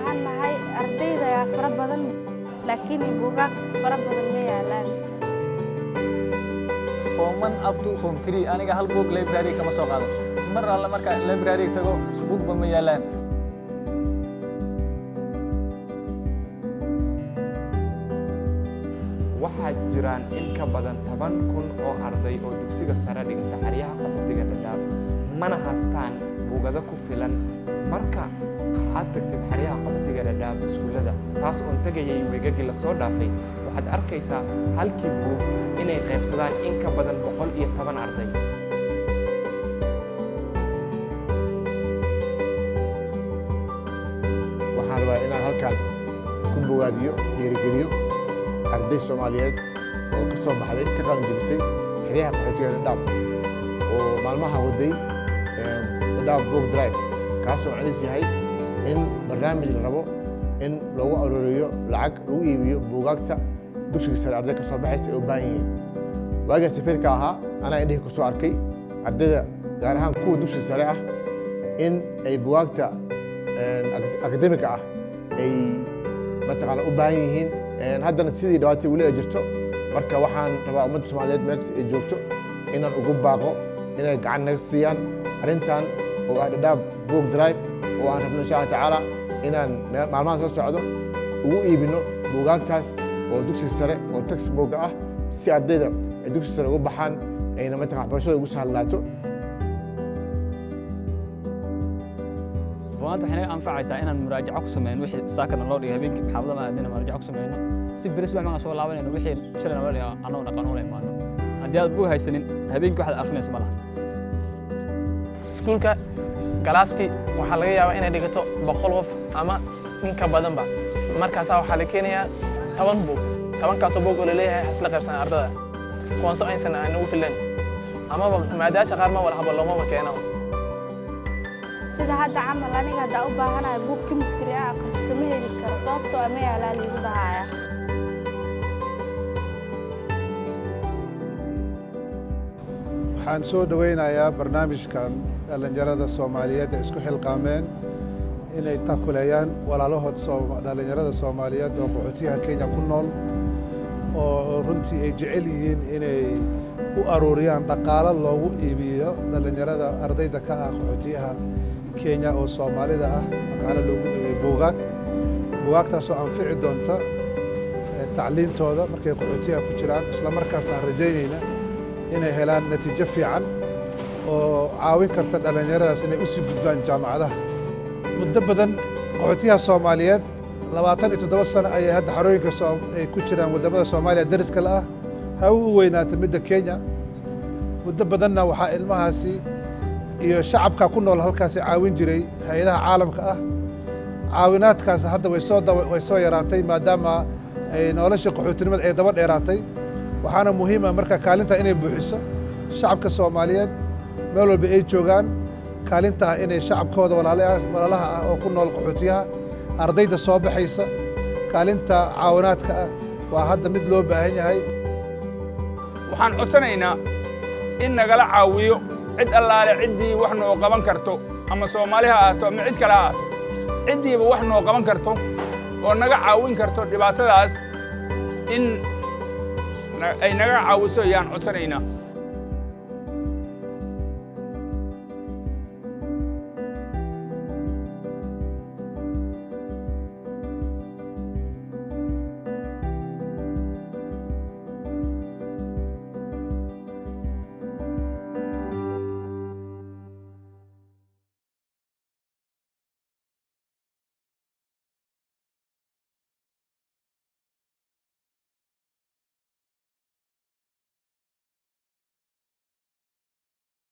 Baahannahay ardayda ayaa fara badan, laakiin buugaag fara badan ma yaalaan. Form 1 up to form 3 aniga hal buug library kama soo qaadan. Mar alle marka library tago, buugba ma yaalaan. Waxaa jiraan in ka badan 10,000 oo arday oo dugsiga sare dhigata xeryaha qaxootiga Dhadhaab, mana haystaan buugado ku filan. Marka aad tagtid xeryaha qaxootiga Dhadhaab, iskuullada taas oon tegayay weegagii lasoo dhaafay, waxaad arkaysaa halkii buug inay qaybsadaan in ka badan 110 arday. Waxaan rabaa inaan halkan ku bogaadiyo, dhiirigeliyo arday Soomaaliyeed oo ka soo baxday, ka qalin jebisay xeryaha qaxootiga Dhadhaab, oo maalmaha waday Dhadhaab Book Drive, kaasoo macnihiis yahay in barnaamij la rabo in loogu arooriyo lacag lagu iibiyo buugaagta dugsiga sare arday ka soo baxaysa ay u baahan yihiin. Waagaa safiirka ahaa, anaa indhihii ku soo arkay ardayda, gaar ahaan kuwa dugsiga sare ah, in ay buugaagta academic-ga ah ay mataqaana u baahan yihiin. Haddana sidii dhibaatay weli ay jirto. Marka waxaan rabaa ummadda Soomaaliyeed meel kasta ay joogto inaan ugu baaqo inay gacan naga siiyaan arrintan oo ah Dhadhaab Book Drive, oo aan rabno insha Allah tacaala inaan maalmaha soo socdo ugu iibino buugaagtaas oo dugsiga sare oo textbook ah, si ardayda ay dugsiga sare ugu baxaan, ayna mataqana waxbarashada ugu sahlaato. Buugaanta waxay naga anfacaysaa inaan muraajaco ku sameyno wixii saakana loo dhigay habeenkii. Maxaafada ma aadina, muraajaco ku sameyno si beri subax markaan soo laabanayno wixii shalay naloo dhigay annagoo naqaan ula imaano. Haddii aad buug haysanin, habeenkii waxaad akhrinayso ma laha. Iskuulka galaaskii waxaa laga yaabaa inay dhigato 100 qof ama in ka badanba. Markaasaa waxaa la keenayaa 10 buug. 10-kaasoo buug oo laleeyahay hasla qaybsan ardada, kuwaasoo aysan aan ugu filan, amaba maadaasha qaar ma wala haba loomaba keenaba. Sida hadda camal, aniga haddaa u baahanahay buug chemistry ah akhristo, ma heli karo, sababtoo ah ma yaalaa liigu dhahaya. Waxaan soo dhoweynayaa barnaamijkan dhallinyarada Soomaaliyeed ay isku xilqaameen inay takuleeyaan walaalahood dhallinyarada Soomaaliyeed oo qaxootiyaha Kenya ku nool, oo runtii ay jecel yihiin inay u aruuriyaan dhaqaalo loogu iibiyo dhallinyarada ardayda ka ah qaxootiyaha Kenya oo Soomaalida ah, dhaqaalo loogu iibiyo buugaag, buugaagtaasoo anfici doonta tacliintooda markay qaxootiyaha ku jiraan, isla markaasna aan rajaynayna inay helaan natiijo fiican oo caawin karta dhallinyaradaas inay u sii gudbaan jaamacadaha. Muddo badan qaxootiyaha Soomaaliyeed, 27 sano ayay hadda xarooyinka ay ku jiraan waddamada Soomaaliya dariska la ah, ha u weynaata midda Kenya. Muddo badanna waxaa ilmahaasi iyo shacabka ku nool halkaasi caawin jiray hay-adaha caalamka ah. Caawinaadkaas hadda way soo yaraatay, maadaama ay nolosha qaxootinimada ay daba dheeraatay. Waxaana muhiim ah marka kaalinta inay buuxiso shacabka Soomaaliyeed meel walba ay joogaan, kaalinta ah inay shacabkooda walaalaha ah oo ku nool qaxootiyaha, ardayda soo baxaysa, kaalinta caawinaadka ah waa hadda mid loo baahan yahay. Waxaan codsanaynaa in nagala caawiyo cid allaale ciddii wax noo qaban karto, ama Soomaali ha ahaato ama cid kale ha ahaato, ciddiiba wax noo qaban karto oo naga caawin karto dhibaatadaas in ay naga caawiso ayaan codsanaynaa.